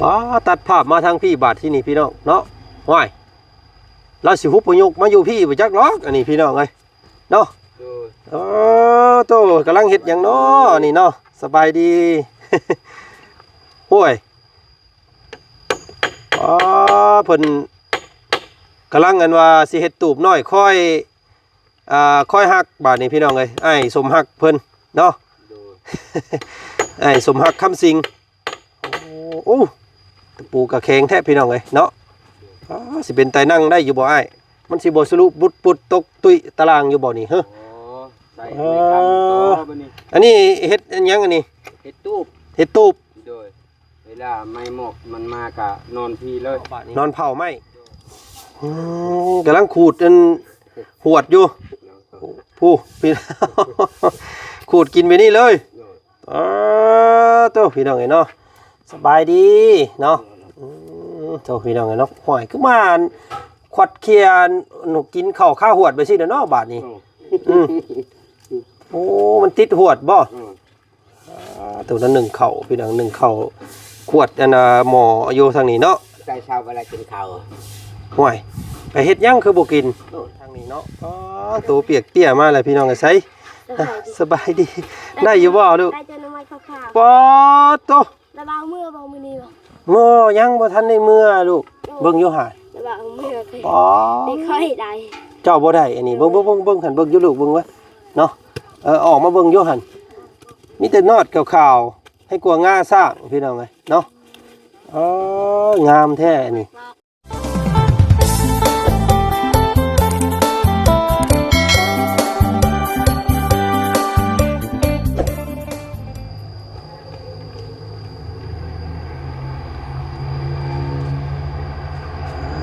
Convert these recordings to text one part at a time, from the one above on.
ປ້า ตัดภาพมาทางพี้บาดทีนี้พี่น้องเนาะ ว้าย ลาวสิฮุบปะยกมาอยู่พี้บ่จักหรอก อันนี้พี่น้องเอ้ยเนาะ โดย เออ โต กำลังเฮ็ดหยังเนาะนี่เนาะ สบายดี โอ้ย อ๋อ เพิ่นกำลังอันว่าสิเฮ็ดตูบน้อย คอย อ่า คอยฮัก บาดนี้พี่น้องเอ้ย อ้ายสมฮักเพิ่นเนาะ โดย อ้ายสมฮัก คำสิง โอ้ โอ้ ตะปูกะแข็งแท้พี่น้องเอ้ยเนาะ อ้า สิเป็นตานั่งได้อยู่บ่อ้าย มันสิบ่สลุบุดปุดตกตุ้ยตารางอยู่บ่นี่ เฮ้อ อ๋อ ใส่ เออ ในคำต่อบัดนี้ อันนี้เฮ็ดอันหยังอันนี้ เฮ็ดตูบ เฮ็ดตูบ โดย เวลาไม้หมอกมันมากะนอนพีเลย นอนเผาไม้ อืม กำลังขูดอันหวดอยู่ ผู้ พี่ ขูดกินไปนี่เลย โดย อ้า โต พี่น้องเอ้ยเนาะ สบายดีเนาะ อืม โต พี่น้องเอ้ยเนาะ ห้อย คือมาขวัดเขียนหนูกินข้าวคาหวดไปสิเนาะ บาดนี้ อืม โอ้ มันติดหวดบ่ อืม อ่า ตัวนั้นนึ่งข้าว พี่น้อง นึ่งข้าว ขวดอันน่ะ หม้ออยู่ทางนี้เนาะ ใส่เช้าเวลากินข้าว ห้วย ไปเฮ็ดหยังคือบ่กิน โอ้ ทางนี้เนาะ อ๋อ ตัวเปียกเตี้ยมาแล้วพี่น้อง อาศัย สบายดี ได้อยู่บ่ลูก ได้แต่หน่อไม้ขาวๆ ป๊าดโต ระบาดเมื่อบ่มื้อนี้บ่ เมื่อยังบ่ทันได้เมื่อลูก โอ้ เบิ่งอยู่หั่น ระบาดเมื่อ ป๊าด ไม่ค่อยได้ เจ้าบ่ได้อันนี้ เบิ่ง เบิ่ง เบิ่ง เบิ่งหั่น เบิ่งอยู่ลูก เบิ่งไว้เนาะ เออ ออกมาเบิ่งอยู่หั่น มีแต่นอดขาวๆ ให้กลัวง่าสร้างพี่น้องเอ้ยเนาะ เออ งามแท้อันนี้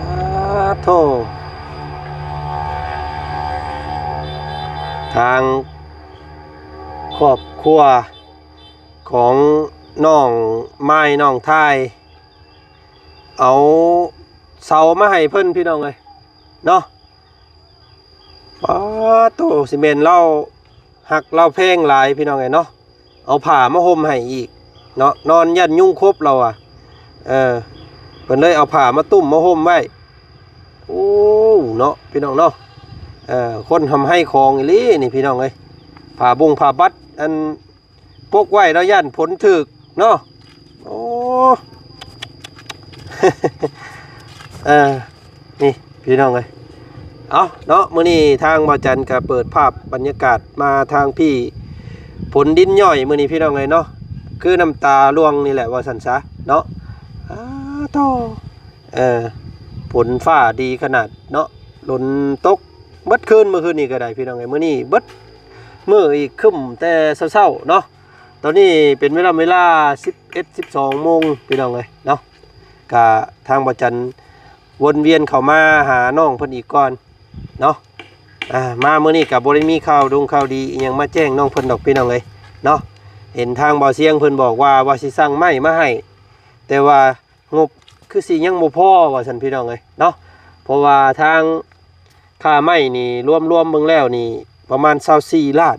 อาโธ่ ทางครอบครัวของน้องไม้น้องทาย เอาเสามาให้เพิ่นพี่น้องเอ้ยเนาะ ป๊าดโธ่ สิแม่นลาวฮักลาวแพงหลายพี่น้องเอ้ยเนาะ เอาผ้ามาห่มให้อีกเนาะ นอนย่านยุงขบลาวอะ เออ เพิ่นเลยเอาผ้ามาตุ้มมาห่มไว้ โอ้ เนาะพี่น้องเนาะ เออ คนทำให้ของอีหลีนี่พี่น้องเอ้ย ผ้าบุงผ้าบัดอัน ปกไว้เนาะ ย่านฝนถึกเนาะ โอ้ เออ นี่พี่น้องเอ้ย เอาเนาะ มื้อนี้ทางบ่าวจันก็เปิดภาพบรรยากาศมาทางพี้ ฝนดินย่อยมื้อนี้พี่น้องเอ้ยเนาะ คือน้ำตาร่วงนี่แหละว่าซั่นซะเนาะ อ้าโธ่ เออ ฝนฟ้าดีขนาดเนาะ ฝนตกเบิดคืน มื้อคืนนี้ก็ได้พี่น้องเอ้ย มื้อนี้เบิดมื้ออีก ครึ้มแต่เช้าๆเนาะ ตอนนี้เป็นเวลา เวลาสิบเอ็ด สิบสองโมงพี่น้องเอ้ยเนาะ กะทางบ่าวจันวนเวียนเข้ามาหาน้องเพิ่นอีกก่อนเนาะ อ่า มามื้อนี้ก็บ่ได้มีข่าวดงข่าวดีอิหยังมาแจ้งน้องเพิ่นดอกพี่น้องเอ้ยเนาะ เห็นทางบ่าวเสียงเพิ่นบอกว่า ว่าสิสั่งไม้มาให้ แต่ว่างบคือสิยังบ่พอว่าซั่นพี่น้องเอ้ยเนาะ เพราะว่าทางค่าไม้นี่รวมๆเบิ่งแล้วนี่ประมาณซาวสี่ล้าน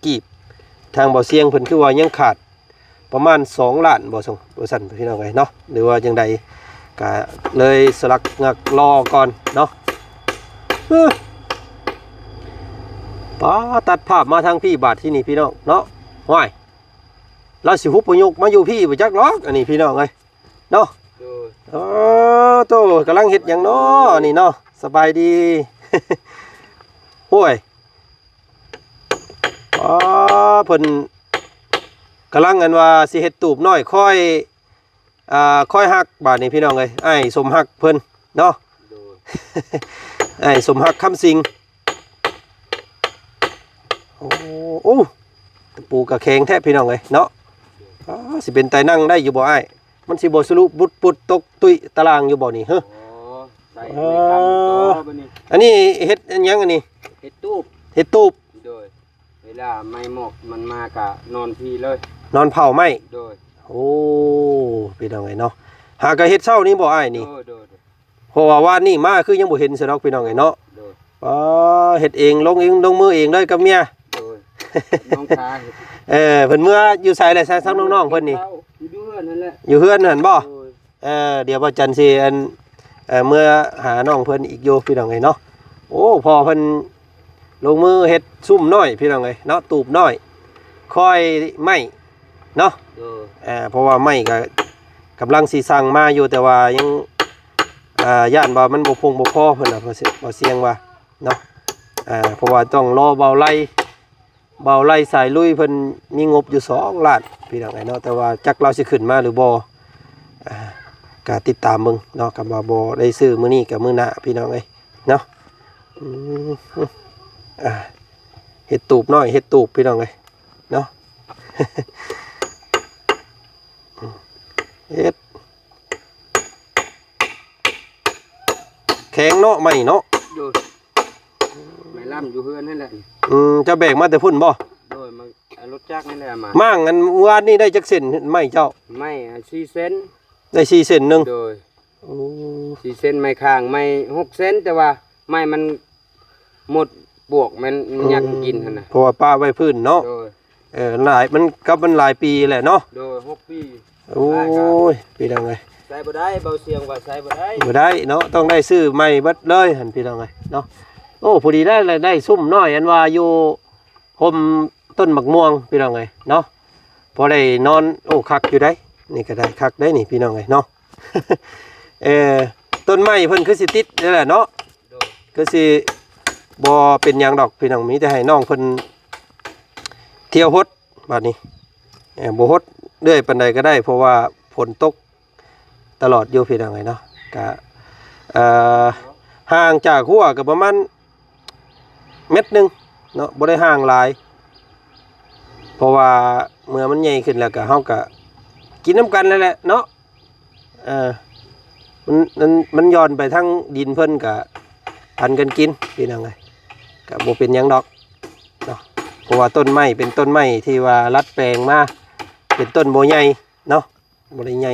กีบ ทางบ่าวเสียงเพิ่นคือว่ายังขาดประมาณสองล้านบ่ซั่น ว่าซั่นพี่น้องเอ้ยเนาะ หรือว่าจั่งใด ก็เลยสลักงักรอก่อนเนาะ เอ้อ ป๊า ตัดภาพมาทางพี้บาดทีนี้พี่น้องเนาะ ว้าย ลาวสิฮุบปะยกมาอยู่พี้บ่จักหรอก อันนี้พี่น้องเอ้ยเนาะ โดย เออ โต กำลังเฮ็ดหยังเนาะนี่เนาะ สบายดี โอ้ย อ๋อ เพิ่นกำลังอันว่าสิเฮ็ดตูบน้อย คอย อ่า คอยฮัก บาดนี้พี่น้องเอ้ย อ้ายสมฮักเพิ่นเนาะ โดย อ้ายสมฮัก คำสิง โอ้ โอ้ ตะปูกะแข็งแท้พี่น้องเอ้ยเนาะ อ๋อ สิเป็นตานั่งได้อยู่บ่อ้าย มันสิบ่สลุบุดปุดตกตุ้ยตารางอยู่บ่นี่ เฮ้อ อ๋อ ใส่ เออ ในคำต่อบัดนี้ อันนี้เฮ็ดอันหยังอันนี้ เฮ็ดตูบ เฮ็ดตูบ โดย เวลาไม้หมอกมันมากะนอนพีเลย นอนเผาไม้ โดย โอ้ พี่น้องเอ้ยเนาะ หากะเฮ็ดเช้านี้บ่อ้ายนี่ โดย โดย โดย เพราะว่าวานนี้มาคือยังบ่เห็นซะดอกพี่น้องเอ้ยเนาะ โดย อ๋อ เฮ็ดเอง ลงเอง ลงมือเองเลยกับเมีย โดย น้องชาย เออ เพิ่นเมืออยู่ไสแหละ ซะ ทั้งน้องๆเพิ่นนี่ อยู่เฮือนนั่นแหละ อยู่เฮือนหั่นบ่ โดย ເອີ ດຽວບ່າວຈັນຊິ ອັນ ເອີ ເມືອຫານ້ອງເພິ່ນອີກຢູ່ ພີ່ນ້ອງເອີຍເນາະ. ໂອ້ ພໍ່ເພິ່ນລົງມືເຮັດຊຸມນ້ອຍ ພີ່ນ້ອງເອີຍເນາະ, ຕູບນ້ອຍ ຄອຍໄມ້ເນາະ. ເອີ ເພາະວ່າໄມ້ກໍກຳລັງຊິສັ່ງມາຢູ່ ແຕ່ວ່າຍັງ ເອີ ຢ້ານວ່າມັນບໍ່ພງບໍ່ພໍ ເພິ່ນວ່າ ບໍ່ຊຽງວ່າເນາະ. ເອີ ເພາະວ່າຕ້ອງລໍເບົາໄລ ເບົາໄລສາຍລຸຍເພິ່ນມີງົບຢູ່ສອງລ້ານ ພີ່ນ້ອງເອີຍເນາະ, ແຕ່ວ່າຈັກລາວຊິຂຶ້ນມາຫຼືບໍ່ ອ່າ ກໍຕິດຕາມເບິ່ງເນາະ. ຄັນວ່າບໍ່ໄດ້ຊື້ມື້ນີ້ກໍມື້ໜ້າ ພີ່ນ້ອງເອີຍເນາະ. ອືມ ອ່າ ເຮັດຕູບນ້ອຍ ເຮັດຕູບ ພີ່ນ້ອງເອີຍເນາະ. ເຮັດ ແຂງເນາະ ໄມ້ເນາະ. ໂດຍ ໄມ້ລຳຢູ່ເຮືອນຫັ້ນແຫຼະ. ອືມ ເຈົ້າແບກມາແຕ່ພຸ້ນບໍ່? ໂດຍ ມາ ເອົາລົດຈັກນີ້ແຫຼະມາ. ມ້າງອັນວານນີ້ໄດ້ຈັກເສັ້ນໄມ້ເຈົ້າ? ໄມ້ ອ່າ ສີ່ເສັ້ນ. ໄດ້ສີ່ເສັ້ນໜຶ່ງ. ໂດຍ ໂອ້ ສີ່ເສັ້ນ ໄມ້ຄ້າງ ໄມ້ຫົກເສັ້ນ ແຕ່ວ່າໄມ້ມັນໝົດປວກ ມັນ ອືມ ຍັກກິນຫັ້ນນະ ເພາະວ່າປະໄວ້ພື້ນເນາະ. ໂດຍ ເອີ ຫຼາຍ ມັນກັບມັນຫຼາຍປີແຫຼະເນາະ. ໂດຍ ຫົກປີ. ໂອ້ຍ ພີ່ນ້ອງເອີຍ ໃຊ້ບໍ່ໄດ້ ເບົາຊຽງວ່າໃຊ້ບໍ່ໄດ້ ບໍ່ໄດ້ເນາະ, ຕ້ອງໄດ້ຊື້ໃໝ່ເບິດເລີຍຫັ້ນ ພີ່ນ້ອງເອີຍເນາະ. ໂອ້ ພໍດີໄດ້ ໄດ້ຊຸມນ້ອຍ ອັນວ່າຢູ່ຮົ່ມຕົ້ນໝາກມ່ວງ ພີ່ນ້ອງເອີຍເນາະ, ພໍໄດ້ນອນ. ໂອ້ ຄັກຢູ່ໃດ໋ ນີ້ກໍໄດ້ຄັກໄດ໋ນີ້ ພີ່ນ້ອງເອີຍເນາະ. ເອີ ຕົ້ນໄມ້ເພິ່ນຄືຊິຕິດນີ້ແຫຼະເນາະ. ໂດຍ ຄືຊິບໍ່ເປັນຫຍັງດອກ ພີ່ນ້ອງ, ມີແຕ່ໃຫ້ນ້ອງເພິ່ນທ່ຽວຫົດບາດນີ້. ເອີ ບໍ່ຫົດເລື້ອຍປານໃດກໍໄດ້ ເພາະວ່າຝົນຕົກຕະຫຼອດຢູ່ ພີ່ນ້ອງເອີຍເນາະ. ກະ ເອີ ຫ່າງຈາກຮົ້ວກໍປະມານ ແມັດໜຶ່ງເນາະ, ບໍ່ໄດ້ຫ່າງຫຼາຍ ເພາະວ່າເມື່ອມັນໃຫຍ່ຂຶ້ນແລ້ວກະ ເຮົາກະກິນນຳກັນນັ້ນແຫຼະເນາະ. ເອີ ມັນ ມັນ ມັນຢ່ອນໄປທາງດິນເພິ່ນກະປັນກັນກິນ ພີ່ນ້ອງເອີຍ, ກະບໍ່ເປັນຫຍັງດອກເນາະ. ເພາະວ່າຕົ້ນໄມ້ເປັນຕົ້ນໄມ້ທີ່ວ່າດັດແປງມາເປັນຕົ້ນບໍ່ໃຫຍ່ເນາະ. ບໍ່ໄດ້ໃຫຍ່.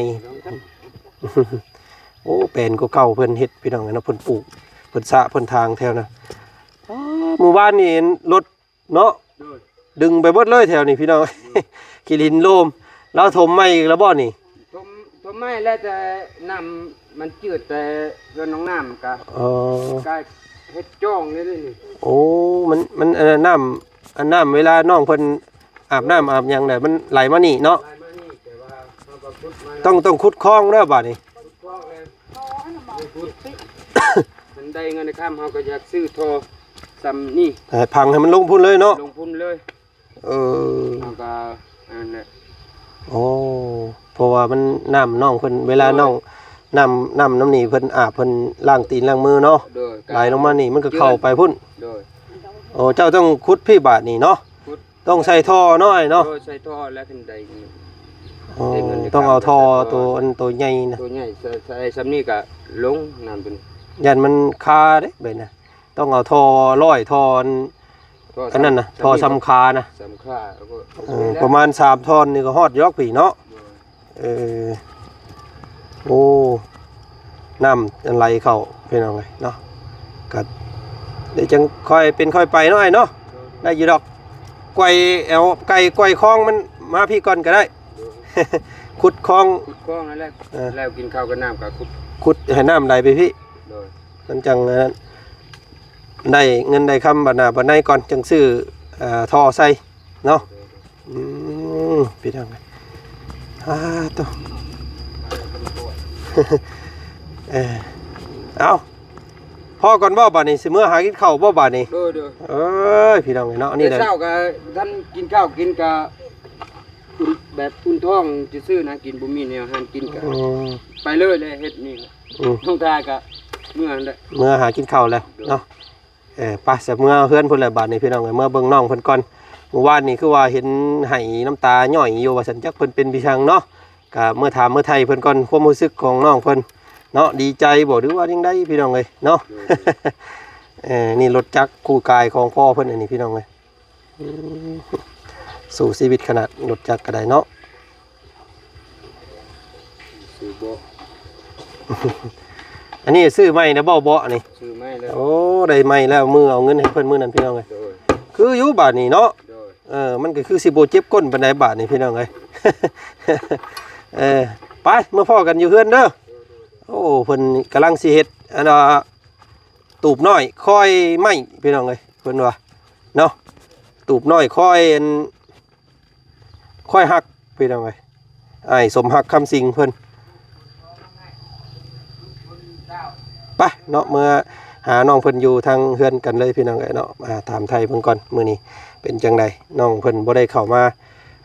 ໂອ້ ແປນກວ່າເກົ່າເພິ່ນເຮັດ ພີ່ນ້ອງເອີຍເນາະ, ເພິ່ນປູກ ເພິ່ນສະ ເພິ່ນທາງແຖວນັ້ນ. ອ້າ ມື້ວານນີ້ລົດເນາະ ໂດຍ ດຶງໄປເບິດເລີຍແຖວນີ້ ພີ່ນ້ອງ. ໂດຍ ຂີ້ຫີນໂລມ. ລາວຖົມໃໝ່ອີກແລ້ວບໍ່ນີ້? ຖົມ ຖົມໃໝ່ແລ້ວ ແຕ່ນ້ຳມັນຈືດ ແຕ່ເຮືອນນ້ອງນ້ຳກະ ອໍ ກະເຮັດຈ່ອງເລີຍນີ້. ໂອ້ ມັນ ມັນ ອັນນັ້ນ ນ້ຳ ອັນ ນ້ຳເວລານ້ອງເພິ່ນ ອາບນ້ຳອາບຫຍັງແລ້ວ ມັນໄຫຼມານີ້ເນາະ. ໄຫຼມານີ້ ແຕ່ວ່າເຮົາກໍຂຸດມາ ຕ້ອງ ຕ້ອງຂຸດຄອງເດີບາດນີ້. ຂຸດຄອງແລ້ວ ໄດ້ເງິນໄດ້ຄຳ ເຮົາກໍຢາກຊື້ທໍ່ສ່ຳນີ້ ໃຫ້ພັງໃຫ້ມັນລົງພຸ້ນເລີຍເນາະ. ລົງພຸ້ນເລີຍ. ເອີ ເຮົາກໍອັນນັ້ນແຫຼະ. ໂອ້ ເພາະວ່າມັນ ນ້ຳນ້ອງເພິ່ນ ເວລາ ໂດຍ ນ້ອງ ນ້ຳ ນ້ຳ ນ້ຳນີ້ເພິ່ນອາບ ເພິ່ນລ້າງຕີນລ້າງມືເນາະ. ໂດຍ ໄຫຼລົງມານີ້ ມັນກໍເຂົ້າໄປພຸ້ນ. ໂດຍ ໂອ້ ເຈົ້າຕ້ອງຂຸດພີ້ບາດນີ້ເນາະ. ຂຸດ ຕ້ອງໃສ່ທໍ່ນ້ອຍເນາະ. ໂດຍ ໃສ່ທໍ່ແລ້ວຂຶ້ນໄດ້. ໂອ້ ຕ້ອງເອົາທໍ່ໂຕ ອັນໂຕໃຫຍ່ນະ ໂຕໃຫຍ່ ໃສ່ ໃສ່ສ່ຳນີ້ກໍລົງນ້ຳຕົວນີ້. ຢ້ານມັນຄາເດ້ບາດນີ້. ຕ້ອງເອົາທໍ່ຮ້ອຍ ທໍ່ອັນ ທໍ່ ອັນນັ້ນນະ ທໍ່ສ່ຳຄານະ ສ່ຳຄາ. ເອີ ປະມານສາມທ່ອນນີ້ກໍຮອດຢູ່ດອກພີ້ເນາະ. ໂດຍ ເອີ ໂອ້ ນ້ຳອັນໄຫຼເຂົ້າ ພີ່ນ້ອງເອີຍເນາະ. ກໍດຽວຈັ່ງຄ່ອຍເປັນຄ່ອຍໄປເນາະ ອ້າຍເນາະ. ໂດຍ ໄດ້ຢູ່ດອກ. ໄກວແອວ ໄກວ ໄກວຄອງມັນມາພີ້ກ່ອນກໍໄດ້. ໂດຍ ຂຸດຄອງ ຂຸດຄອງນັ້ນແຫຼະ. ເອີ ແລ້ວກິນເຂົ້າກັບນ້ຳກໍຂຸດ ຂຸດໃຫ້ນ້ຳໄຫຼໄປພີ້. ໂດຍ ມັນຈັ່ງອັນນັ້ນ ໄດ້ເງິນໄດ້ຄຳບາດໜ້າບາດໃນກ່ອນ ຈັ່ງຊື້ ເອີ ທໍ່ໃສ່ເນາະ. ອືມ ພີ່ນ້ອງ ອາ ໂຕ ເອີ ເອົາ ພໍກ່ອນບໍ່ບາດນີ້ ຊິເມືອຫາກິນເຂົ້າບໍ່ບາດນີ້? ໂດຍ ໂດຍ ເອີຍ ພີ່ນ້ອງເອີຍເນາະ. ນີ້ແຫຼະ ແຕ່ເຊົ້າກໍທັນກິນເຂົ້າກິນກະ ອຸ່ນ ແບບອຸ່ນທ້ອງຊື່ໆນະ, ກິນບໍ່ມີແນວຫາກິນກະ ອືມ ໄປເລີຍແຫຼະ ເຮັດນີ້. ອືມ ນ້ອງຕາກະເມືອຫັ້ນແຫຼະ ເມືອຫາກິນເຂົ້າແລ້ວເນາະ. ເອີ ໄປ ສະເມືອເຮືອນພຸ້ນແຫຼະບາດນີ້ ພີ່ນ້ອງເອີຍ. ເມືອເບິ່ງນ້ອງເພິ່ນກ່ອນ. ມື້ວານນີ້ຄືວ່າເຫັນໄຫ້ນ້ຳຕາຍ້ອຍຢູ່ວ່າຊັ້ນ, ຈັກເພິ່ນເປັນພິສັງເນາະ. ກະເມືອຖາມເມືອຖາມເພິ່ນກ່ອນ ຄວາມຮູ້ສຶກຂອງນ້ອງເພິ່ນເນາະ, ດີໃຈບໍ່ ຫຼືວ່າຈັ່ງໃດ ພີ່ນ້ອງເອີຍເນາະ. ໂດຍ ເອີ ນີ້ລົດຈັກຄູ່ກາຍຂອງພໍ່ເພິ່ນອັນນີ້ ພີ່ນ້ອງເອີຍ. ອືມ ສູ້ຊີວິດຂະໜາດ ລົດຈັກກໍໄດ້ເນາະ. ຊື້ເບາະ ອັນນີ້ຊື້ໃໝ່ນະບໍ່ ເບາະນີ້? ຊື້ໃໝ່ແລ້ວ. ໂອ້ ໄດ້ໃໝ່ແລ້ວ ມື້ເອົາເງິນໃຫ້ເພິ່ນມື້ນັ້ນ ພີ່ນ້ອງເອີຍ. ໂດຍ ຄືຢູ່ບາດນີ້ເນາະ. ໂດຍ ເອີ ມັນກໍຄືຊິບໍ່ເຈັບກົ້ນປານໃດບາດນີ້ ພີ່ນ້ອງເອີຍ. ເອີ ໄປ ມາພໍ້ກັນຢູ່ເຮືອນເດີ. ໂອ້ ເພິ່ນກຳລັງຊິເຮັດ ອັນວ່າ ຕູບນ້ອຍຄອຍໄມ້ ພີ່ນ້ອງເອີຍ ເພິ່ນວ່າເນາະ ຕູບນ້ອຍຄອຍ ອັນ ຄອຍຮັກ ພີ່ນ້ອງເອີຍ ອ້າຍສົມຮັກ ຄຳສິງ ເພິ່ນ ໄປເນາະ ເມືອຫານ້ອງເພິ່ນຢູ່ທາງເຮືອນກັນເລີຍ ພີ່ນ້ອງເອີຍເນາະ ມາຖາມໄຖ່ເບິ່ງກ່ອນ ມື້ນີ້ເປັນຈັ່ງໃດ ນ້ອງເພິ່ນບໍ່ໄດ້ເຂົ້າມາ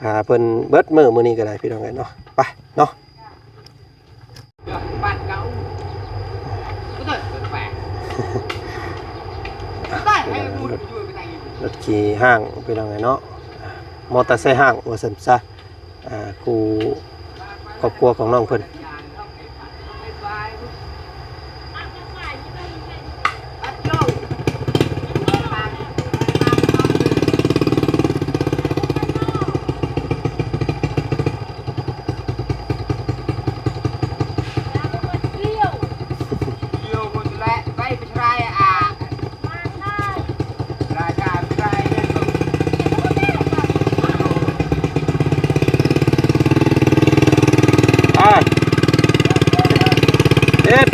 ຫາເພິ່ນເບິດມື້ ມື້ນີ້ກໍໄດ້ ພີ່ນ້ອງເອີຍເນາະ ໄປເນາະ. ລົດ ລົດຂີ່ຮ້າງ ພີ່ນ້ອງເອີຍເນາະ ມໍເຕີໄຊຮ້າງວ່າຊັ້ນຊະ ອ່າ ຄູ່ຄອບຄົວຂອງນ້ອງເພິ່ນ. ອ່າ ເຮັດ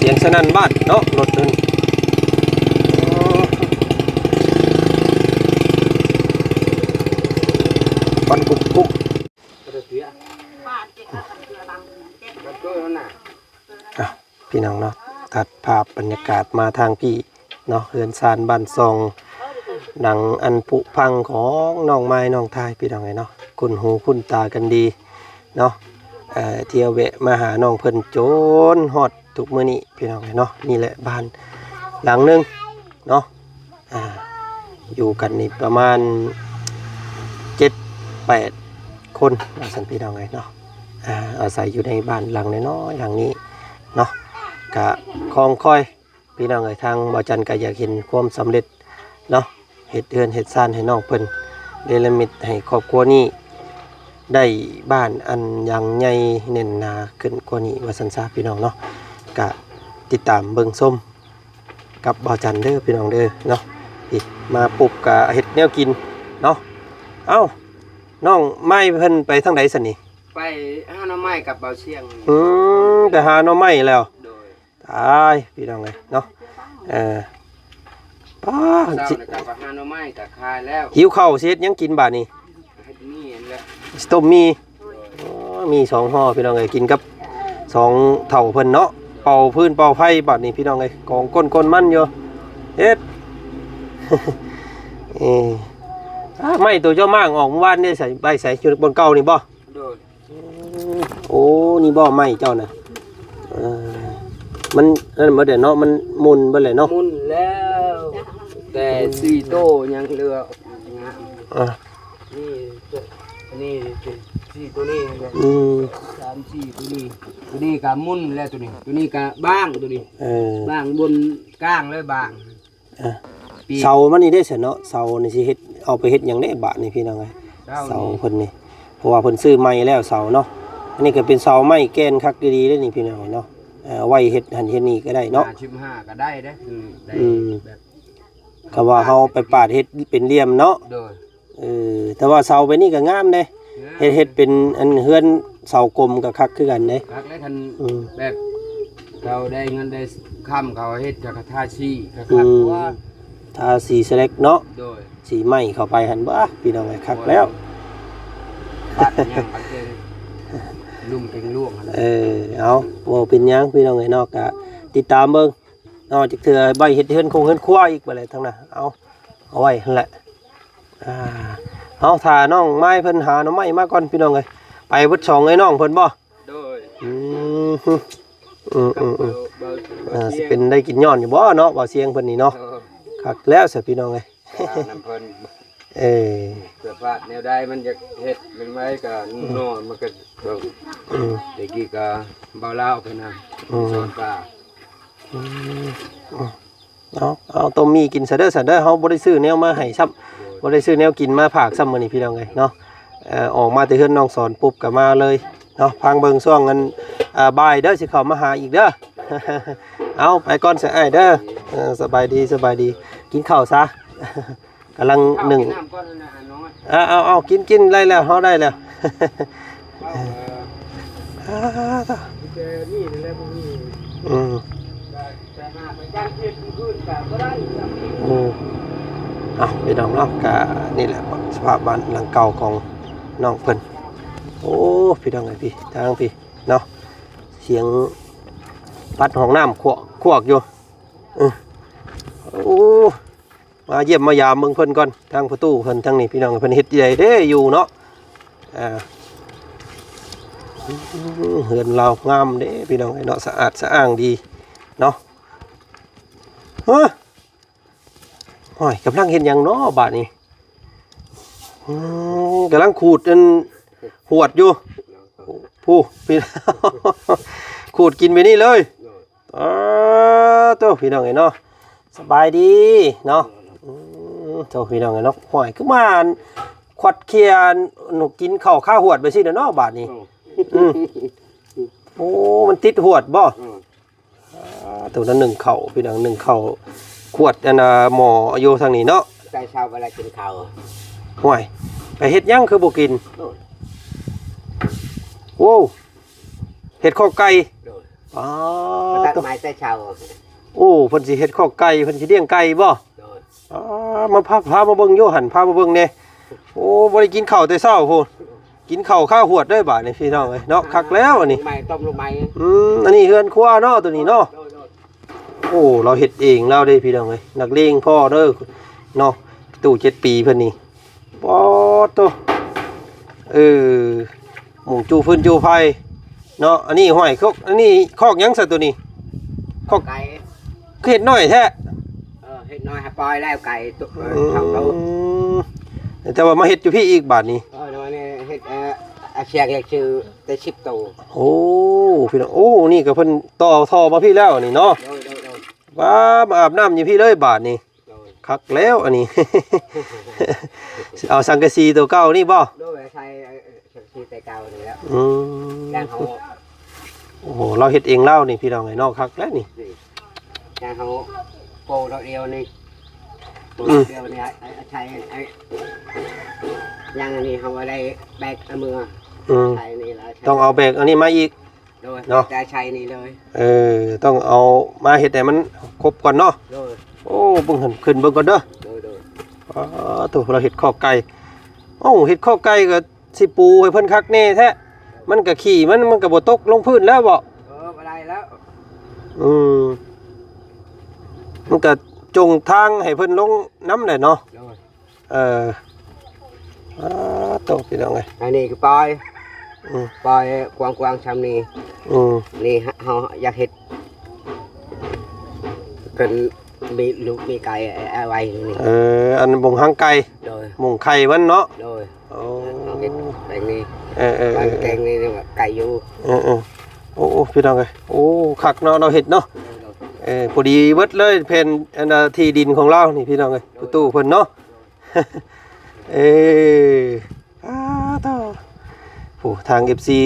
ສຽງສະໜັ່ນບ້ານເນາະ ລົດນັ້ນ ໂອ້ ຄວັນກຸບໆ. ອ່ະ ພີ່ນ້ອງເນາະ ຕັດພາບບັນຍາກາດມາທາງພີ້ເນາະ ເຮືອນຊານບ້ານຊ່ອງ ຫຼັງອັນຜຸພັງຂອງນ້ອງໄມ້ນ້ອງທາຍ ພີ່ນ້ອງເອີຍເນາະ ຄຸ້ນຫູຄຸ້ນຕາກັນດີເນາະ ເອີ ທ່ຽວແວະມາຫານ້ອງເພິ່ນຈົນຮອດທຸກມື້ນີ້ ພີ່ນ້ອງເອີຍເນາະ. ນີ້ແຫຼະບ້ານຫຼັງໜຶ່ງເນາະ ອ່າ ຢູ່ກັນນີ້ປະມານເຈັດແປດຄົນວ່າຊັ້ນ ພີ່ນ້ອງເອີຍເນາະ ອ່າ ອາໄສຢູ່ໃນບ້ານຫຼັງນ້ອຍໆຫຼັງນີ້ເນາະ ກະຄອງຄອຍ ພີ່ນ້ອງເອີຍ ທາງບ່າວຈັນກໍຢາກເຫັນຄວາມສຳເລັດເນາະ ເຮັດເຮືອນເຮັດຊານໃຫ້ນ້ອງເພິ່ນ ເນລະມິດໃຫ້ຄອບຄົວນີ້ໄດ້ບ້ານອັນຫຍັງໃຫຍ່ແໜ້ນໜາຂຶ້ນກວ່ານີ້ວ່າຊັ້ນຊະ ພີ່ນ້ອງເນາະ ກະຕິດຕາມເບິ່ງຊົມ ກັບບ່າວຈັນເດີພີ່ນ້ອງເດີເນາະ. ນີ້ມາປຸບກະເຮັດແນວກິນເນາະ. ເອົ້າ ນ້ອງໄມ້ເພິ່ນໄປທາງໃດຊັ້ນນີ້? ໄປຫາໜໍ່ໄມ້ກັບບ່າວຊຽງ. ອືມ ໄປຫາໜໍ່ໄມ້ແລ້ວ. ໂດຍ. ຕາຍ ພີ່ນ້ອງເອີຍເນາະ. ເອີ ປ້າ ເຊົ້ານີ້ກໍໄປຫາໜໍ່ໄມ້ກໍຂາຍແລ້ວ. ຫິວເຂົ້າຊິເຮັດຫຍັງກິນບາດນີ້? ເຮັດໝີ່ຫັ້ນແຫຼະ ຊິຕົ້ມໝີ່. ໂອ້ ມີສອງຫໍ່ພີ່ນ້ອງເອີຍ ກິນກັບສອງເຖົ້າເພິ່ນເນາະ. ເປົ່າຟືນເປົ່າໄຟບາດນີ້ພີ່ນ້ອງເອີຍ ກອງກົ້ນກ້ນມັນຢູ່ ເຮັດ ເອີ ອ້າ ໄມ້ໂຕເຈົ້າມ້າງອອກມື້ວານນີ້ໃສ ໄວ້ໃສ ຢູ່ບ່ອນເກົ່ານີ້ບໍ່? ໂດຍ. ໂອ້ ນີ້ບໍ່ໄມ້ເຈົ້ານະ? ເອີ ມັນນັ້ນເບິດແລ້ວເນາະ ມັນໝຸ່ນເບິດແລ້ວເນາະ. ໝຸ່ນແລ້ວ ແຕ່ສີ່ໂຕຍັງເຫຼືອ ອ່າ ນີ້ ນີ້ ສີ່ໂຕນີ້. ອືມ ສາມສີ່ໂຕນີ້ ໂຕນີ້ກະໝຸ່ນແລ້ວ ໂຕນີ້ ໂຕນີ້ກະບາງ ໂຕນີ້ ເອີ ບາງບົນກາງເລີຍ ບາງ. ອ່າ ເສົາມັນນີ້ເດ້ຊັ້ນເນາະ ເສົານີ້ຊິເຮັດ ເອົາໄປເຮັດຫຍັງເດ້ບາດນີ້ພີ່ນ້ອງເອີຍ? ເສົານີ້ ເສົາເພິ່ນນີ້ ເພາະວ່າເພິ່ນຊື້ໃໝ່ແລ້ວເສົາເນາະ. ອັນນີ້ກໍເປັນເສົາໄມ້ແກ່ນຄັກດີໆເດ້ນີ້ພີ່ນ້ອງເນາະ. ເອົາໄວ້ເຮັດຫັ້ນເຮັດນີ້ກໍໄດ້ເນາະ ຫ້າສິບຫ້າກໍໄດ້ເດ້. ອືມ ແບບ ຄຳວ່າເຮົາໄປປາດເຮັດເປັນຫຼ່ຽມເນາະ. ໂດຍ. ເອີ ແຕ່ວ່າເສົາແບບນີ້ກໍງາມເດ້ ງາມ ເຮັດ ເຮັດເປັນອັນເຮືອນເສົາກົມກໍຄັກຄືກັນເດ້. ຄັກເລີຍ ຄັນ ອືມ ແບບເຂົາໄດ້ເງິນໄດ້ຄຳ ເຂົາເຮັດກໍທາສີກໍຄັກ ອືມ ກວ່າ ທາສີສະແລັກເນາະ. ໂດຍ. ສີໄມ້ເຂົ້າໄປຫັ້ນ ບ້າ ພີ່ນ້ອງເອີຍ ຄັກແລ້ວ ບາດຫຍັງບາດເຈັງ ລຸ່ມເຈັງຫຼວງຫັ້ນ. ເອີ ເອົາ ບໍ່ເປັນຫຍັງພີ່ນ້ອງເອີຍເນາະ ກໍຕິດຕາມເບິ່ງ ເນາະ ຈັກເທື່ອໄວ້ເຮັດເຮືອນຄົງເຮືອນຄົວອີກ ບາດແຫຼະ ທາງໜ້າ ເອົາ ເອົາໄວ້ຫັ້ນແຫຼະ. ອ່າ ເຮົາຖ້ານ້ອງໄມ້ເພິ່ນຫາໜໍ່ໄມ້ມາກ່ອນ ພີ່ນ້ອງເອີຍ. ໄປເບິດສອງເອື້ອຍນ້ອງເພິ່ນບໍ່? ໂດຍ. ອືມ ອືມໆໆ ເອີ ຊິເປັນໄດ້ກິນຍ້ອນຢູ່ບໍ່ເນາະ ບ່າວຊຽງເພິ່ນນີ້ເນາະ. ເອີ ຄັກແລ້ວຊະ ພີ່ນ້ອງເອີຍ ນຳເພິ່ນ. ເອີ ເພື່ອພາດແນວໃດມັນຢາກເຮັດແນວໃດກໍ ອືມ ນອນມັນກໍ ອືມ ແຕ່ກີ້ກໍບ່າວລາວເພິ່ນນະ ອືມ ສອນປາ. ອືມ ເອົາ ເອົາຕົ້ມໝີ່ກິນຊະເດີ ຊະເດີ ເຮົາບໍ່ໄດ້ຊື້ແນວມາໃຫ້ຊ້ຳ ໂດຍ ບໍ່ໄດ້ຊື້ແນວກິນມາຝາກຊ້ຳມື້ນີ້ ພີ່ນ້ອງເອີຍເນາະ. ເອີ ອອກມາແຕ່ເຮືອນນ້ອງສອນປຸບກໍມາເລີຍເນາະ. ຟັງເບິ່ງຊ່ວງອັນ ອ່າ ບ່າຍເດີ ຊິເຂົ້າມາຫາອີກເດີ. ເອົາ ໄປກ່ອນຊະອ້າຍເດີ. ເອີ ສະບາຍດີ ສະບາຍດີ ກິນເຂົ້າຊະ. ກຳລັງໜຶ້ງ ເອົາ ເອົາ ເອົາ ກິນ ກິນ ໄດ້ແລ້ວ ເຮົາໄດ້ແລ້ວ. ເອົາ ອ່າ ອືມ ອືມ ເອົາ ພີ່ນ້ອງເນາະ ກະນີ້ແຫຼະ ສະພາບບ້ານຫຼັງເກົ່າຂອງນ້ອງເພິ່ນ. ໂອ້ ພີ່ນ້ອງເອີຍ ພີ່ ທາງພີ່ເນາະ ສຽງປັດຫ້ອງນ້ຳຄວກໆຢູ່. ເອີ ໂອ້ ມາຢ້ຽມມາຢາມເບິ່ງເພິ່ນກ່ອນ ທາງພໍ່ຕູ້ເພິ່ນທາງນີ້ ພີ່ນ້ອງ ເພິ່ນເຮັດໃດເດ້ຢູ່ເນາະ. ອ່າ ເຮືອນລາວງາມເດ້ ພີ່ນ້ອງເອີຍເນາະ ສະອາດສະອ້າງດີເນາະ. ຮະ ໂອ້ຍ ກຳລັງເຮັດຫຍັງເນາະບາດນີ້? ອືມ ກຳລັງຂູດອັນຫວດຢູ່ ຜູ້ ພີ່ ຂູດກິນໄປນີ້ເລີຍ. ໂອ້ ໂຕ ພີ່ນ້ອງເອີຍເນາະ ສະບາຍດີເນາະ. ອືມ ໂຕ ພີ່ນ້ອງເອີຍເນາະ ຫ້ວຍ ຄືມາອັນຂວັດເຄຍອັນ ກິນເຂົ້າຄາຫວດໄປຊີ້ນະເນາະບາດນີ້. ອືມ ໂອ້ ມັນຕິດຫວດບໍ່? ອືມ ອ່າ ໂຕນັ້ນໜຶ້ງເຂົ້າ ພີ່ນ້ອງ ໜຶ້ງເຂົ້າຂວດອັນນ່າ ໝໍ້ຢູ່ທາງນີ້ເນາະ ແຕ່ເຊົ້າບໍ່ໄດ້ກິນເຂົ້າ. ຫ້ວຍ ໄປເຮັດຫຍັງຄືບໍ່ກິນ? ໂອ້ຍ ໂອ້ ເຮັດຄອກໄກ່. ໂດຍ ອໍ ມາຕັດໄມ້ແຕ່ເຊົ້າ. ໂອ້ ເພິ່ນຊິເຮັດຄອກໄກ່ ເພິ່ນຊິລ້ຽງໄກ່ບໍ່? ໂດຍ ອໍ ມາພາ ພາມາເບິ່ງຢູ່ຫັ້ນ ພາມາເບິ່ງແດ່. ໂອ້ ບໍ່ໄດ້ກິນເຂົ້າແຕ່ເຊົ້າພຸ້ນ ກິນເຂົ້າຄາຫວດເດີບາດນີ້ ພີ່ນ້ອງເອີຍເນາະ. ຄັກແລ້ວອັນນີ້ ໄມ້ຕົ້ມລູກໄມ້. ອືມ ອັນນີ້ເຮືອນຄົວເນາະ ໂຕນີ້ເນາະ. ໂດຍ ໂດຍ ໂອ້ ລາວເຮັດເອງລາວເດ້ ພີ່ນ້ອງເອີຍ ນັກເລງພໍ່ເດີເນາະ ຕູ້ເຈັດປີເພິ່ນນີ້. ປາດໂຕ ເອີ ມຸງຈູ່ຟືນຈູ່ໄຟເນາະ. ອັນນີ້ຫ້ວຍ ຄອກ ອັນນີ້ຄອກຫຍັງຊະໂຕນີ້? ຄອກໄກ່. ຄືເຮັດນ້ອຍແທ້? ເອີ ເຮັດນ້ອຍໃຫ້ປ່ອຍແລ້ວໄກ່ໂຕ ເອີ ອືມ ເທົ່າໂຕ ແຕ່ວ່າມາເຮັດຢູ່ພີ້ອີກບາດນີ້. ເອີ ນ້ອຍນີ້ເຮັດ ເອີ ອາຊຽກເຮັດຊື່ແຕ່ສິບໂຕ. ໂອ້ ພີ່ນ້ອງ ໂອ້ ນີ້ກໍເພິ່ນຕໍ່ທໍ່ມາພີ້ແລ້ວນີ້ເນາະ. ໂດຍ ໂດຍ ໂດຍ ວ້າ ມາອາບນ້ຳຢູ່ພີ້ເລີຍບາດນີ້. ໂດຍ ຄັກແລ້ວອັນນີ້ ເອົາສັງກະສີໂຕເກົ່ານີ້ບໍ່? ໂດຍ ໃສ່ ເອີ ສັງກະສີແຕ່ເກົ່ານີ້ແຫຼະ. ອືມ ຢ່າງເຮົາ ໂອ້ໂຫ ລາວເຮັດເອງລາວນີ້ ພີ່ນ້ອງເອີຍເນາະ ຄັກແລ້ວນີ້. ນີ້ ຢ່າງເຮົາໂປະດອກດຽວນີ້ ໂປະ ອືມ ດອກດຽວນີ້ ໃຫ້ ໃຫ້ໃສ່ ໃຫ້ ຢ່າງອັນນີ້ເຮົາບໍ່ໄດ້ແບກເອົາເມືອ. ອືມ ໃສ່ນີ້ແລ້ວ ຕ້ອງເອົາແບກອັນນີ້ມາອີກ. ໂດຍ ເນາະ ແຕ່ໃສ່ນີ້ເລີຍ. ເອີ ຕ້ອງເອົາມາເຮັດໃຫ້ມັນຄົບກ່ອນເນາະ. ໂດຍ ໂອ້ ເບິ່ງຫັ້ນ ຂຶ້ນເບິ່ງກ່ອນເດີ. ໂດຍ ໂດຍ ອໍ ໂຕ ລາວເຮັດຄອກໄກ່. ເອົ້າ ເຮັດຄອກໄກ່ກໍຊິປູໃຫ້ເພິ່ນຄັກແນ່ແທ້ ມັນກໍຂີ້ມັນ ມັນກໍບໍ່ຕົກລົງພື້ນແລ້ວບໍ? ເອີ ບໍ່ໄດ້ແລ້ວ. ອືມ ມັນກໍຈົງທາງໃຫ້ເພິ່ນລົງນຳແຫຼະເນາະ. ໂດຍ ເອີ ອາ ໂຕ ພີ່ນ້ອງເອີຍ ອັນນີ້ຄືປ່ອຍ ອືມ ປ່ອຍກວ້າງໆຊ່ຳນີ້. ອືມ ນີ້ເຮົາຢາກເຮັດເປັນມີລູກມີໄກ່ເອົາໄວ້ນີ້. ເອີ ອັນມຸງຮັງໄກ່. ໂດຍ ມຸງໄຂ່ມັນເນາະ. ໂດຍ ໂອ້ ເຮົາເຮັດແບບນີ້. ເອີໆໆ ວາງແກງນີ້ ໄກ່ຢູ່. ເອີໆ ໂອ້ ໂອ້ ພີ່ນ້ອງເອີຍ ໂອ້ ຄັກເນາະ ລາວເຮັດເນາະ. ໂດຍໆ ເອີ ພໍດີເບິດເລີຍ ແຜ່ນອັນ ທີ່ດິນຂອງລາວນີ້ ພີ່ນ້ອງເອີຍ. ໂດຍ ປະຕູເພິ່ນເນາະ. ເອີ ອ້າ ໂທ້ ຜູ້ທາງເອັຟຊີ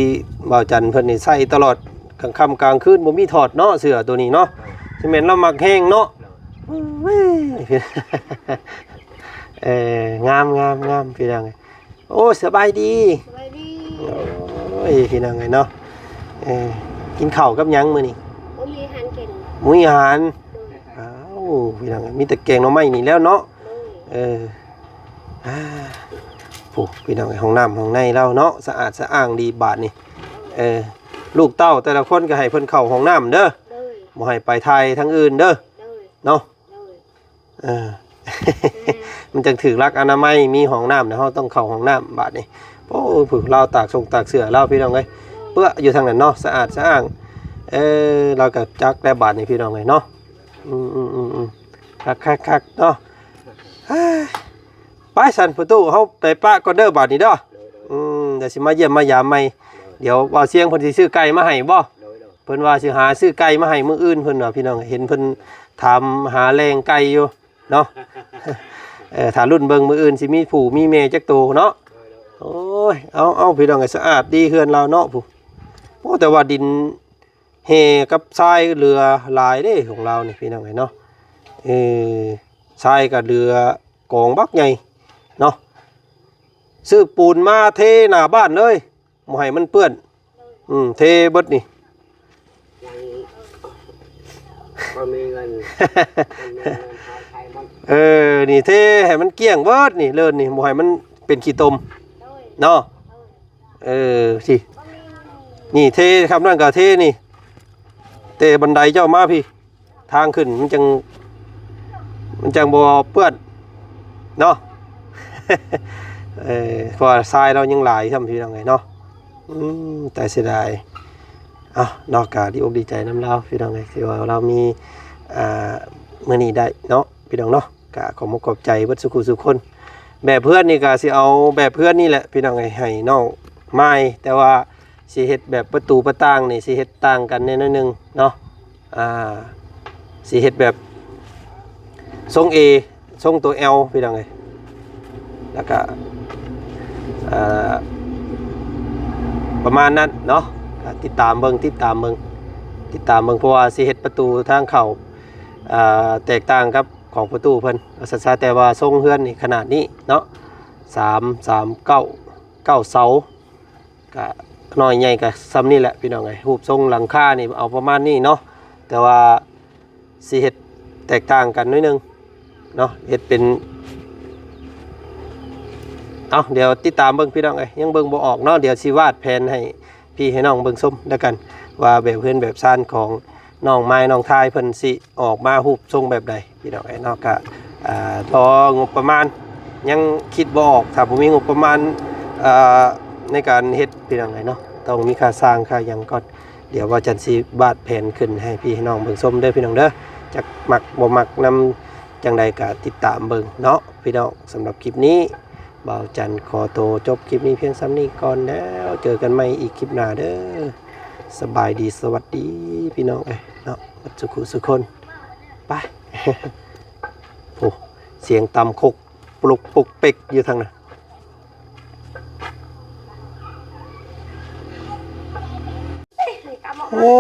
ບ່າວຈັນເພິ່ນນີ້ໃສ່ຕະຫຼອດ ກາງຄ່ຳກາງຄືນບໍ່ມີຖອດເນາະ ເສື້ອໂຕນີ້ເນາະ. ຊິແມ່ນລາວມັກແຮງເນາະ. ເອີ ງາມໆໆ ພີ່ນ້ອງ. ໂອ້ ສະບາຍດີ ສະບາຍດີ. ໂອ້ຍ ພີ່ນ້ອງເອີຍເນາະ ເອີ ກິນເຂົ້າກັບຫຍັງມື້ນີ້? ບໍ່ມີອາຫານກິນ ບໍ່ມີອາຫານ. ໂດຍ ອ້າວ ພີ່ນ້ອງ ມີແຕ່ແກງໜໍ່ໄມ້ນີ້ແລ້ວເນາະ. ໂດຍ ເອີ ອ່າ ໂອ້ ພີ່ນ້ອງເອີຍ ຫ້ອງນ້ຳຫ້ອງໃນລາວເນາະ ສະອາດສະອ້າງດີບາດນີ້. ເອີ ລູກເຕົ້າແຕ່ລະຄົນກໍໃຫ້ເພິ່ນເຂົ້າຫ້ອງນ້ຳເດີ. ໂດຍ ບໍ່ໃຫ້ໄປຖ່າຍທາງອື່ນເດີ. ໂດຍ ເນາະ. ໂດຍ ເອີ ມັນຈັ່ງຖືກຫຼັກອະນາໄມ ມີຫ້ອງນ້ຳ ແລ້ວເຮົາຕ້ອງເຂົ້າຫ້ອງນ້ຳບາດນີ້. ໂອ້ ຜູ້ລາວຕາກຊົງຕາກເສື້ອລາວ ພີ່ນ້ອງເອີຍ ເປື້ອຢູ່ທາງນັ້ນເນາະ ສະອາດສະອ້າງ. ເອີ ລາວກໍຈັກແລ້ວບາດນີ້ ພີ່ນ້ອງເອີຍເນາະ. ອືມໆໆ ຄັກໆໆເນາະ. ໄປຊັ້ນ ພໍ່ຕູ້ ເຮົາໄປປະກ່ອນເດີບາດນີ້ເດີ. ອືມ ດຽວຊິມາຢ້ຽມມາຢາມໃໝ່. ດຽວບ່າວຊຽງເພິ່ນຊິຊື້ໄກ່ມາໃຫ້ບໍ? ໂດຍໆ ເພິ່ນວ່າຊິຫາຊື້ໄກ່ມາໃຫ້ມື້ອື່ນ ເພິ່ນວ່າ ພີ່ນ້ອງ ເຫັນເພິ່ນຖາມຫາແຫຼ່ງໄກ່ຢູ່ເນາະ. ເອີ ຖ້າລຸ້ນເບິ່ງມື້ອື່ນຊິມີຜູ້ມີແມ່ຈັກໂຕເນາະ. ໂດຍໆ ໂອ້ຍ ເອົາໆ ພີ່ນ້ອງເອີຍ ສະອາດດີເຮືອນລາວເນາະ. ຜູ້ ໂອ້ ແຕ່ວ່າດິນແຮ່ກັບຊາຍເຫຼືອຫຼາຍເດ້ຂອງລາວນີ້ ພີ່ນ້ອງເອີຍເນາະ. ເອີ ຊາຍກໍເຫຼືອກອງບັກໃຫຍ່ເນາະ. ຊື້ປູນມາເທໜ້າບ້ານເລີຍ ບໍ່ໃຫ້ມັນເປື້ອນ. ອືມ ເທເບິດນີ້ ບໍ່ມີເງິນ ມັນມີເງິນຫາໃຊ້ມັນ ເອີ ນີ້ເທໃຫ້ມັນກ້ຽງເບິດນີ້ ເລີນນີ້ ບໍ່ໃຫ້ມັນເປັນຂີ້ຕົມ ໂດຍ ເນາະ ເອີ ຊິ ນີ້ເທຄຳນັ້ນກໍເທນີ້ ແຕ່ບັນໄດເຈົ້າມາພີ້ ທາງຂຶ້ນມັນຈັ່ງ ມັນຈັ່ງບໍ່ເປື້ອນເນາະ ເອີ ເພາະວ່າຊາຍລາວຍັງຫຼາຍຊ້ຳ ພີ່ນ້ອງເອີຍເນາະ ອືມ ແຕ່ເສຍດາຍ ເອົ້າ ເນາະ ກະດີອົກດີໃຈນຳລາວ ພີ່ນ້ອງເອີຍ ທີ່ວ່າລາວມີ ອ່າ ມື້ນີ້ໄດ້ເນາະ ພີ່ນ້ອງເນາະ ກະຂອບອົກຂອບໃຈເບິດສູ່ຄູ່ສູ່ຄົນ ແບບເຮືອນນີ້ກະຊິເອົາແບບເຮືອນນີ້ແຫຼະ ພີ່ນ້ອງເອີຍ ໃຫ້ນ້ອງໝ່າຍ ແຕ່ວ່າ ຊິເຮັດແບບປະຕູປະຕ່າງນີ້ ຊິເຮັດຕ່າງກັນແດ່ໜ້ອຍໜຶ່ງເນາະ ອ່າ ຊິເຮັດແບບຊົງເອ ຊົງໂຕແອວ ພີ່ນ້ອງເອີຍ ແລ້ວກະ ອ່າ ປະມານນັ້ນເນາະ ກະຕິດຕາມເບິ່ງ ຕິດຕາມເບິ່ງ ຕິດຕາມເບິ່ງ ເພາະວ່າຊິເຮັດປະຕູທາງເຂົ້າ ອ່າ ແຕກຕ່າງກັບຂອງປະຕູເພິ່ນ ວ່າຊັ້ນຊະ ແຕ່ວ່າຊົງເຮືອນນີ້ຂະໜາດນີ້ເນາະ ສາມ ສາມ ເກົ້າ ເກົ້າເສົາ ກະນ້ອຍໃຫຍ່ກະຊ່ຳນີ້ແຫຼະ ພີ່ນ້ອງເອີຍ ຮູບຊົງຫຼັງຄານີ້ເອົາປະມານນີ້ເນາະ ແຕ່ວ່າຊິເຮັດແຕກຕ່າງກັນໜ້ອຍໜຶ່ງເນາະ ເຮັດເປັນ ເອົ້າ ດຽວຕິດຕາມເບິ່ງ ພີ່ນ້ອງເອີຍ ຍັງເບິ່ງບໍ່ອອກເນາະ ດຽວຊິວາດແຜນໃຫ້ພີ່ໃຫ້ນ້ອງເບິ່ງຊົມແລ້ວກັນ ວ່າແບບເຮືອນແບບຊານຂອງ ນ້ອງມາຍນ້ອງທາຍເພິ່ນຊິອອກມາຮູບຊົງແບບໃດ ພີ່ນ້ອງເອີຍເນາະ ກະ ອ່າ ລໍງົບປະມານ ຍັງຄິດບໍ່ອອກ ຖ້າບໍ່ມີງົບປະມານ ອ່າ ໃນການເຮັດ ພີ່ນ້ອງເອີຍເນາະ ຕ້ອງມີຄ່າຊ່າງຄ່າຫຍັງກ່ອນ ດຽວບ່າວຈັນຊິວາດແຜນຂຶ້ນໃຫ້ພີ່ໃຫ້ນ້ອງເບິ່ງຊົມເດີ ພີ່ນ້ອງເດີ ຈັກມັກບໍ່ມັກນຳຈັ່ງໃດກະຕິດຕາມເບິ່ງເນາະ ພີ່ນ້ອງ ສຳລັບຄລິບນີ້ ບ່າວຈັນຂໍໂຕຈົບຄລິບນີ້ພຽງສ່ຳນີ້ກ່ອນແລ້ວ ເຈີກັນໃໝ່ອີກຄລິບໜ້າເດີ ສະບາຍດີ ສະຫວັດດີ ພີ່ນ້ອງເອີຍເນາະ ໝົດສູ່ສູ່ຄົນ ໄປ ໂອ້ ສຽງຕຳຄົກປຸກປຸກເປັກຢູ່ທາງນັ້ນ ໂອ້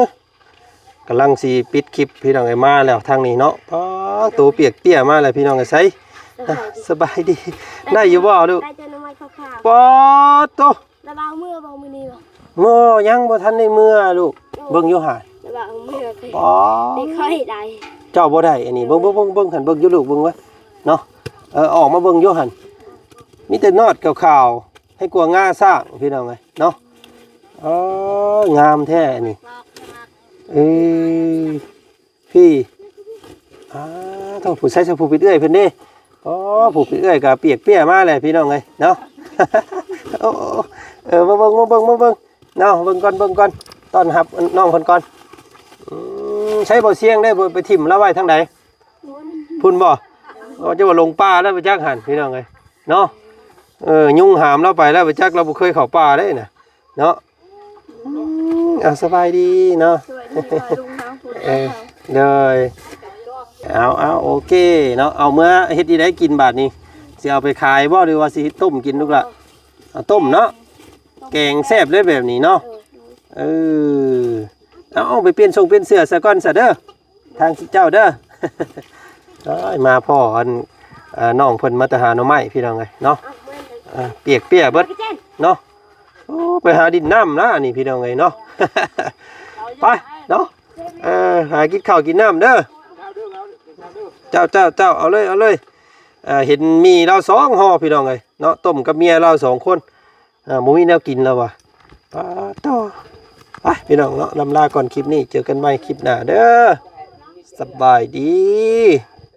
ກຳລັງຊິປິດຄລິບ ພີ່ນ້ອງເອີຍ ມາແລ້ວທາງນີ້ເນາະ ປາດ ໂຕປຽກເປຍມາແລ້ວ ພີ່ນ້ອງເອີຍ ໃສ ສະບາຍດີ ສະບາຍດີ ໄດ້ຢູ່ບໍ່ລູກ ໄດ້ແຕ່ໜໍ່ໄມ້ຂາວໆ ປາດໂຕ ລະບ່າວເມືອບໍ່ມື້ນີ້ບໍ່ ເມືອ ຍັງບໍ່ທັນໄດ້ເມືອລູກ ເບິ່ງຢູ່ຫາ ລະບ່າວເມືອ ປາດ ໄດ້ຄ່ອຍໄດ້ ເຈົ້າບໍ່ໄດ້ອັນນີ້ ເບິ່ງ ເບິ່ງ ເບິ່ງ ເບິ່ງຫັ້ນ ເບິ່ງຢູ່ລູກ ເບິ່ງເວີ້ຍເນາະ ເອີ ອອກມາເບິ່ງຢູ່ຫັ້ນ ມີແຕ່ນອດຂາວໆ ໃຫ້ກວ່າງາຊ້າງ ພີ່ນ້ອງເອີຍເນາະ ເອີ ງາມແທ້ອັນນີ້ ເອີ ພີ່ ອ່າ ໂທ້ ຜູ້ໃສ່ ຜູ້ເປັນເອື້ອຍເພິ່ນເດ້ ອໍ ຜູ້ເປັນເອື້ອຍກະປຽກເປຍມາແຫຼະ ພີ່ນ້ອງເອີຍເນາະ ໂອ້ ເອີ ມາເບິ່ງ ມາເບິ່ງ ມາເບິ່ງເນາະ ເບິ່ງກ່ອນ ເບິ່ງກ່ອນ ຕ້ອນຮັບນ້ອງເພິ່ນກ່ອນ ອືມ ໃຊ້ບໍ່ຊຽງໄດ້ ໄປຖິ້ມລາວໄວ້ທາງໃດ ພຸ້ນບໍ່ ອໍ ຈະວ່າລົງປ່າແລ້ວໄປຈັກຫັ້ນ ພີ່ນ້ອງເອີຍເນາະ ເອີ ຍຸງຫາມລາວໄປແລ້ວໄປຈັກ ລາວບໍ່ເຄີຍເຂົ້າປ່າເດ້ນະເນາະ ອືມ ອ່າ ສະບາຍດີເນາະ ສະບາຍດີ ເອີ ເດີ ເອົາ ເອົາ ໂອເຄເນາະ ເອົາເມືອເຮັດອີ່ໃດກິນບາດນີ້ ຊິເອົາໄປຂາຍບໍ່ ຫຼືວ່າຊິຕົ້ມກິນລູກລະ ເອົາຕົ້ມເນາະ ແກງແຊບເລີຍແບບນີ້ເນາະ ເອີ ເອົາ ເອົາໄປປ່ຽນຊົງປ່ຽນເສື້ອຊະກ່ອນຊະເດີ ທາງເຈົ້າເດີ ໂອ້ຍ ມາພໍ້ອັນ ເອີ ນ້ອງເພິ່ນມາແຕ່ຫາໜໍ່ໄມ້ ພີ່ນ້ອງເອີຍເນາະ ເອີ ປຽກເປຍເບິດເນາະ ໂອ້ ໄປຫາດິນນ້ຳນະອັນນີ້ ພີ່ນ້ອງເອີຍເນາະ ໄປເນາະ ເອີ ຫາກິນເຂົ້າກິນນ້ຳເດີ ເຈົ້າ ເຈົ້າ ເຈົ້າ ເອົາເລີຍ ເອົາເລີຍ ເອີ ເຫັນມີລາວສອງຫໍ່ ພີ່ນ້ອງເອີຍເນາະ ຕົ້ມກັບເມຍລາວສອງຄົນ ອ່າ ບໍ່ມີແນວກິນແລ້ວວ່າ ປາດໂທ້ ໄປ ພີ່ນ້ອງເນາະ ລຳລາກ່ອນຄລິບນີ້ ເຈີກັນໃໝ່ຄລິບໜ້າເດີ ສະບາຍດີ.